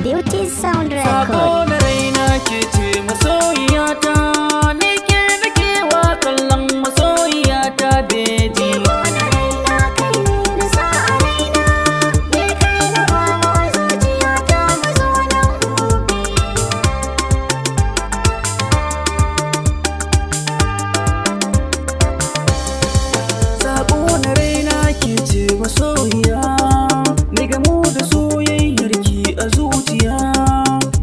Beauty Sound Record. Sako na raina ke ce masoyiyata, ni ke nake wa kallon masoyiyata, baby. Na raina kai ne na sa a raina, ni kai na bawa zuciyata, mazo nan gobe. Sako na raina ke ce masoyiya, ni gamu da soyayyar ki a zuciya.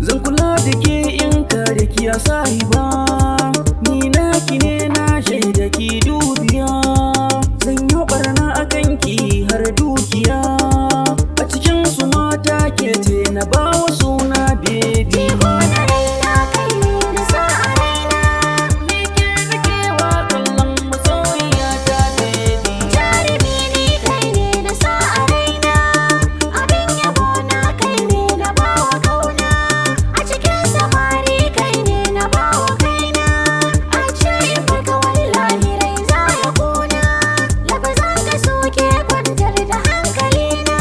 Zan kula da ke in kare ki a sahiba. Ni naki ne, na shaida ki dubiya. Zan yi barna a kanki har dukiya. A cikin su mata ke ce na bawa suna, baby. Na raina kai ne na sa a raina, Ni ke nake wa kallon masoyiyata, baby. Jarumi ni kai ne na sa a raina, abin yabo na kai ne na bawa kauna, a cikin samari kai ne na bawa kaina, an ce in barka wallahi rai za ya kona, lafazan ka suke kwantar da hankalina,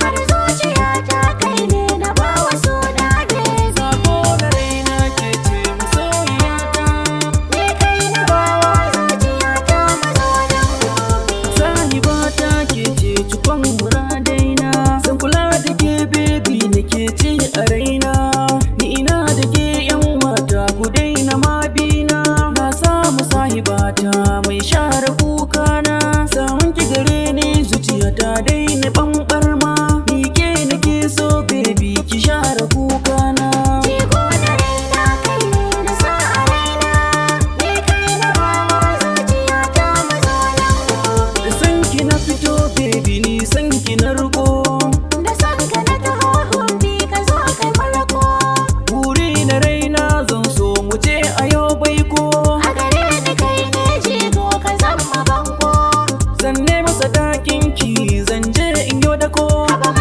har zuciyata kai ne na bawa suna, baby. Sako na raina ke ce masoyiyata. Ni kai na bawa zuciyata, mazo nan gobe. Sahibata ke ce cikon muradaina. Zan kula da ke, baby, nake ce a raina. Ni ina da ke, yan mata ku daina ma bina. Na samu sahibata mai share kukana. Samun ki gare ni, zuciyata daina ɓamɓarma. Ni ke nake so, baby, ki share kukana. Jigo na raina kai ne na sa a raina, ni kai na bawa zuciyata, mazo nan gobe. Da san ki na fito, baby, ni san ki na riko. Da son ka na taho, humbi, ka zo kai farko. Buri na raina zan so mu je a yau baiko. A gare ni kai ne jigo, ka zama bango. Zan nemi sadakin ki, zan je in yo dako. Haba.